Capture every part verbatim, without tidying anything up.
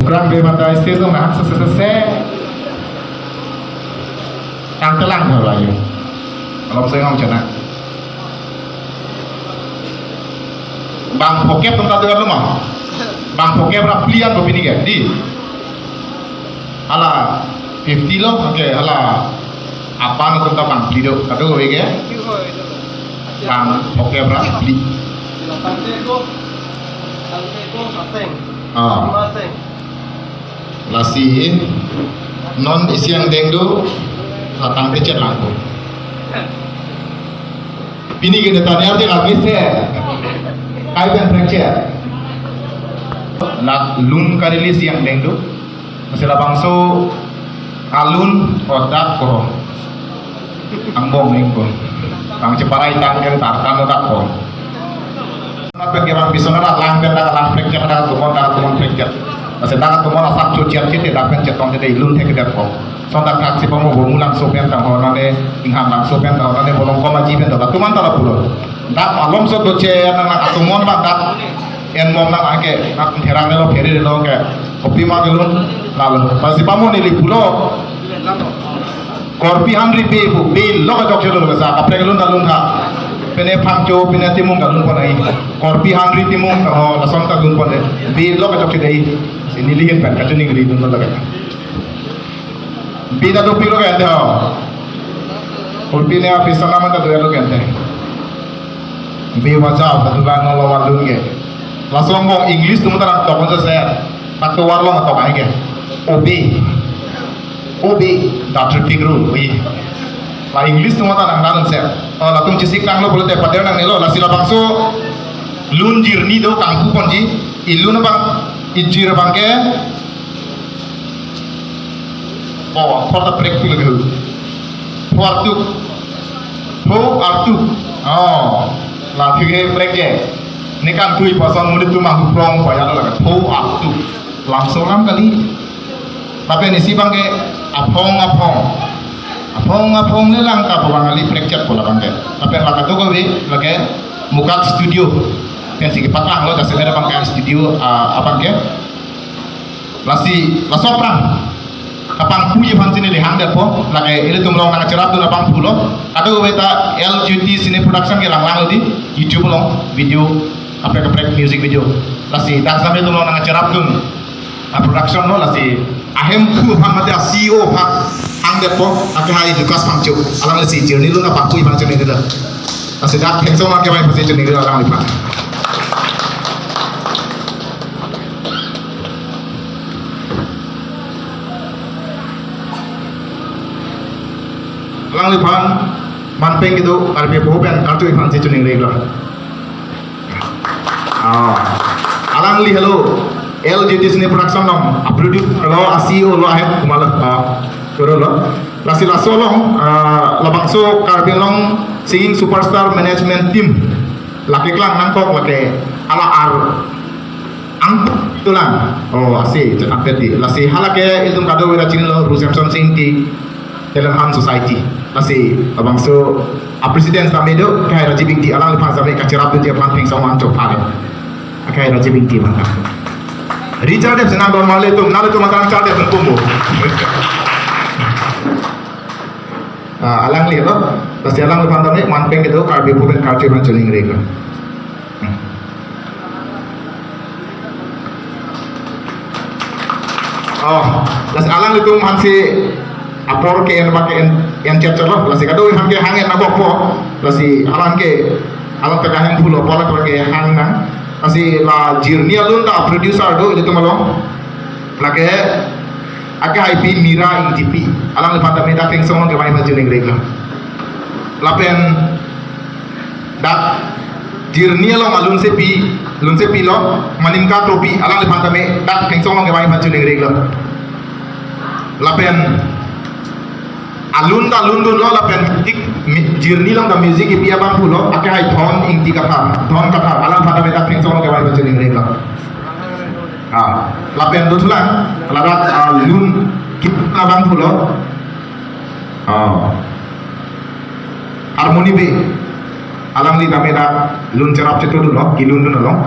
Program be bata stage along nang sese sese. Tang telang ho layu. Alom sengong chana. Bang phokep tum ta do lo ma. Bang phokep ra phli an ko pini ke. Di. Hala fifty lo, oke, hala apan tum ta bang phli do. Kado ke? Bang phokep ra phli. Ah. Lasi non isi angdeng do, la tang pecet lang ko. Pini ke Netanyahu te lagi se. Kai pen precet. La lun karili isi angdeng do. Masi labangso alun odak ko. Angbong ingkung. Bang cheparai tang ke tar kan odak ko. Nat pen ke bang bisona rat lang pen dak lang precet, dak tumon, dak tumon precet. Masi dak tumon asap chot chiat chit dak pen chetong chete ilun thek dak ko. Son dak thak si pamo bo Mulangso pen tang ho nane, Inghan Langso pen tang ho nane, Bolong Komaji pen dak tumon ta lapulo. Dak alomso doche nang tumon bang dak en mom nang ake, nat therang nelo phere lo ke. Kopima kelun lalo. Masi pamo neli pulo. Korpi hanri be bu, be lo kachok chelo lo sa, kaprek lun ta lun tha. Pine phangcho, pine timung ta lun pon ai. Korpi hanri timung ta ho, lason ta lun pon ai. Be lo kachok chedai. Si neli hin pen kachoningri dun lo lagi. Be ta dopik lo kente ho. Korpi ne api sana man ta do lo kente. Be waja ta do la no lo wa lun ke. Lason angbong English tum ta nang tok sa se. Tak to war lo tok ai ke. Obey. Obey the traffic rule. Oi. La English tum ta nang dan se. Oh, latum chisik tang lo pulote pader nangne lo. Lasi labangso lun jirni do kangpu ponji. Ilun abang, ijir abang ke. Oh, pho ta prek tu lagi. Pho artuk. Pho artuk. Oh, la phike prek ke. Ne kan tui pason monit tum ahu prong pa ya lagi. Pho artuk. Langso lang kali. Lapen isi abang ke aphong aphong. Aphong aphong le lang ta abang kali precet po labang ke. Lapen la kado kave lagi Mukak Studio. Pensi kepatang lo, jasi mera abang ke studio, ah, abang ke. Lasi, laso aphrang kapangpuji aphan si neli hangdetpo, lake ilitum along nangcherap dun abang pulo. Kado kave ta L J T Cine Production ke langlang lo di YouTube along video, kaprek kaprek music video. Lasi dak same ilitum along nangcherap dun a production lo, lasi ahemphu aphan mate a C E O aphan hangdetpo, akehai Lucas Phangcho. Alang lasi jirni lo kapangpuji aphan si neli lo. Lasi dak thengsong akehai aphan si neli lo alangliphan. Alangliphan manpeng kedo Karbi apo pen karcho aphan si choningri lo. Ah, alangli helo L J T Cine Production along a producer lo, a C E O lo ahem kumala, ah, kuro lo. Lasi laso along, ah, labangso Karbi Anglong Singing Superstar Management Team lake klang nangkok lake ala ar ang tulang. Oh, asi cek ampeti. Lasi halake ilitum kado kave ra chinilo Ru Samson Sing Ingti Talent Hunt Society. Lasi labangso a president tame do, akehai Rajiv Ingti, alangliphan tame kacherap dunji aphan thengsong an chopale. Akehai Rajiv Ingti aphan. Richard Dev senang don male tum, nale tum akan Richard Dev tum tumbo. Ah, alangli lo. Lasi alangliphan tame manpeng kedo Karbi apo pen karcho aphan choningri lo. Oh, lasi alanglitum aphan si apor ke-en abang ke-en, en chet chot lo, lasi kado aphan ke hang en abokpo, lasi alang ke, alang ta kahang pulo, apor ke hang nang, lasi la jirni alun ta producer do ilitum along, lake, akehaipi Mira Ingtipi, alangliphan tame dak thengsong along kevang aphan choningri lo. Lapen dak jirni along alunsepi, lunsepi lo, Maninka Kropi, alangliphan tame dak thengsong along kevang aphan choningri lo. Lapen alun ta lun dunlo, lapen ik mi-, jirni along ta music kipi abang pulo, akehai Dhon Ingti Kathar, Dhon Kathar, alangliphan tame dak thengsong along kevang aphan choningri lo. Ah, lapen dothulang, ladak, ah, lun kip abang pulo. Oh. Harmony be. Alangli tame dak lun cherap chetu dunlo, kelun dunlo.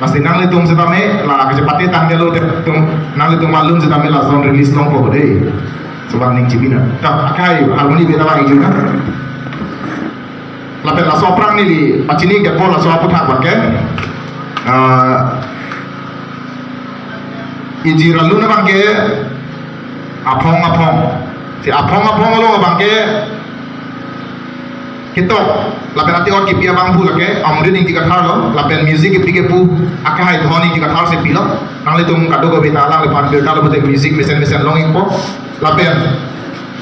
Lasi nanglitum setame la kachepate tangdetlo te tum, nanglitum alun setame lason release longpo dei. Sebang ning chibina. Ta akai harmony beta bang ijuna. Lapen laso aphrang neli pachini ke po laso aputhak abangke. Ah, ijir alun abangke Aphong Aphong. Si Aphong Aphong along abangke ketok, lapen ati-ot kipi abang pu lake Amrit Ingti Kathar lo, lapen music kipi ke pu Akehai Dhon Ingti Kathar si pilo. Nanglitum kadokave ta alangliphan birta lo pute music mesen mesen long-ikpo. Lapen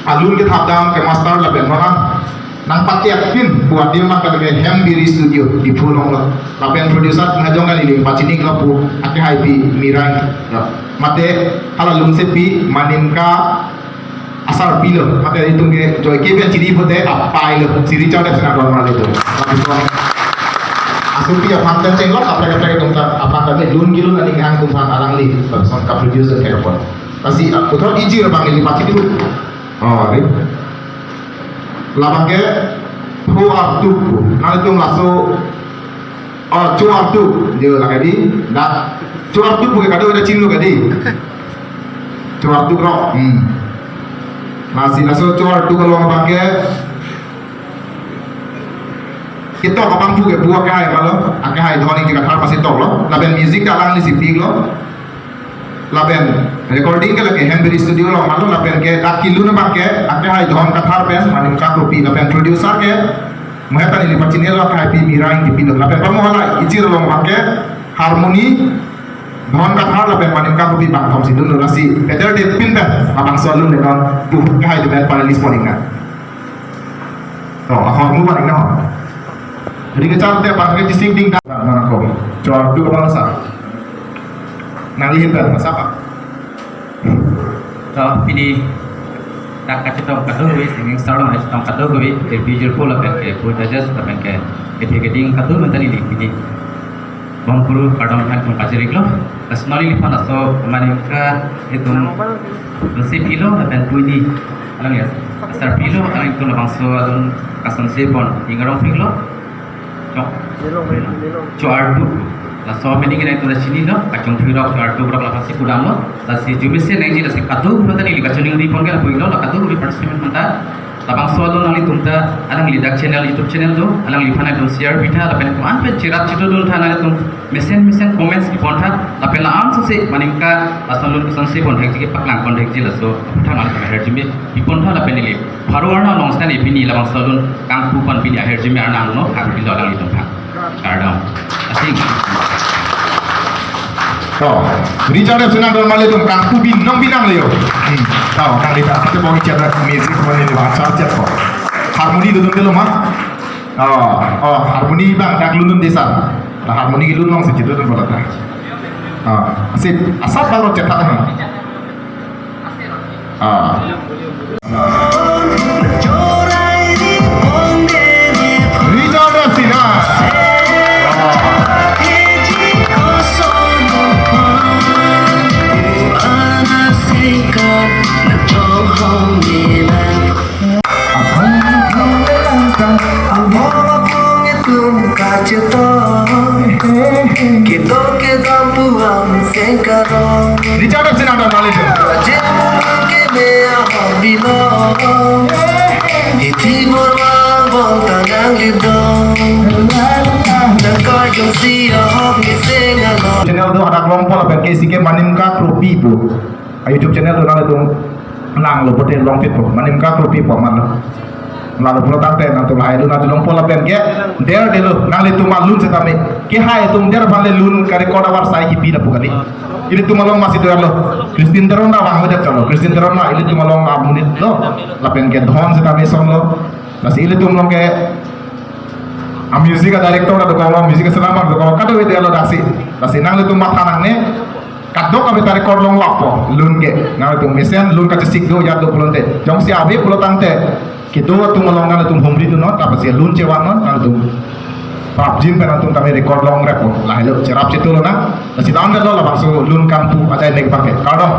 alun kethap dam ke master lapen non nangpatiak pin pu adim ma ke Hembiri Studio Diphu along lo. Lapen producer pu hajong kali le pachini lo pu Akehaipi Mirang lo. Mate hala alun si pi Manimka Asarpi lo, mate itum ke joike pen chini pute apai lo, si Richard F. Singha Dormar lo itum. Lapuson asupi aphan pen chenglo, kaprek kaprek itum ta aphan kami lun gilun aning hang itum aphan alangli, lapuson kaproduce ke pon. Lasi, ah, puthot ijir abang neli pachini. Oh, ri. Labangke Phu Artuk, nanglitum laso Oh, Cho Artuk, dia lagi di, dak. Cho Artuk bukan kado ada chinlo kadi. Cho Artuk rok, hmm. Lasi laso Cho Artuk along abangke ketok abang pu ke pu Akehai ma lo, Akehai Dhon Ingti Kathar pasi tok lo. Lapen music ta alangli si pi lo. Lapen recording ke lake Hembiri Studio along ma lo, lapen ke dak kelun abangke Akehai Dhon Kathar pen Manimka Kropi, lapen producer ke muhet ta neli pachini lo Akehaipi Mirang kipi lo. Lapen pamo hala ijir along abangke harmony Dhon Kathar lapen Manimka Kropi bang thom si dunlo, lasi Peter Depin pen labangso alun le non pu Akehai Dhon panelist pon ingnang. Oh, ahormu pon ingnang. Jadi kechar te abangke chisik ding dak mana ko. Cho Artuk abang sa. Nangli hin pen, sapa? To, pini dak kachetong kadokave, singing star along kachetong kadokave, ke bijir pu lapen ke pu judges lapen ke kethe keding kadokave ta neli pini bom kuru kardom hang tum pachiriklo. Personally neliphan laso Manimka itum si pilo lapen puni alang ya, asarpi lo, alang itum labangso alun kason si pon ingrong phiklo. Cho, Cho Artuk. Laso mini kena itum ta chinilo, kachongthui rok Cho Artuk rok lapusi kudam lo. Lasi arjume si nangji lasi kadokave ta neli kachiningri pon ke lapu-iklo, la kadokave participant aphanta. Labangso alun nanglitum ta alangli dak channel, YouTube channel do, alangliphan itum share pitha, lapen ko-an pen cherap chitudun tha nanglitum mesen mesen comments kipon tha, lapen la-an sose Manimka lason alun kason si pon thekji kepaklang pon thekji laso aputhak nanglitum ahirjume pipon tha lapen neli pharo Arnam along seta neli pini labangso alun kangpu pon pini ahirjume Arnam no kangpilo alanglitum aphan. Kardom. Asing. To, Richard F. Singha Dormar le itum kangpu binong binong le yo. Hmm. To, kang Richard, pate bong chat music pon neli bang char chat ko. Harmony do dun delo ma. Oh, oh, harmony bang dak lun dun desa. La harmony lun long si chitu dun bola ta. Oh, sip, asap bang ro chat ta. Ah. Richard F. Singha. Kita ke dampu am sengkaro. Richard F. Singha Dormar le itum. Raje mungkin me ahok bilo. Iti borwa bol tanang lido. Nang kajong si ahok ni sengalo. Channel do hadak longpo lapen ke isi ke Manimka Kropi pu. A YouTube channel do nanglitum langlo pute longpitpo. Manimka Kropi pu aman lo. Lalu pulo tangte nangtum lahai lun atum longpo lapen ke der delo nanglitum alun setame. Kehai atum der aphan le lun ka-record avarsai kipi lapu kali. Ilitum along masi derlo. Christine Teron ta vangvedet chalo. Christine Teron ta ilitum along amonit lo. Lapen ke Dhon setame song lo. Lasi ilitum along ke a music a director ta dokok lo, music a selamar dokok lo. Kadokave derlo daksi. Lasi nanglitum matha nangne. Kadokave ta record longlokpo lun ke. Nanglitum mesen lun kachesik do ajat do pulote. Jongsi ave pulo tangte kedo atum along nanglitum humri dunnon, ta pasi lun chevannon, nanglitum prapjin pen nangtum tame record longreppo. Lahelo cherap chitulonang. Lasi dam lo labangso lun kangpu ajai nek abangke. Kardom.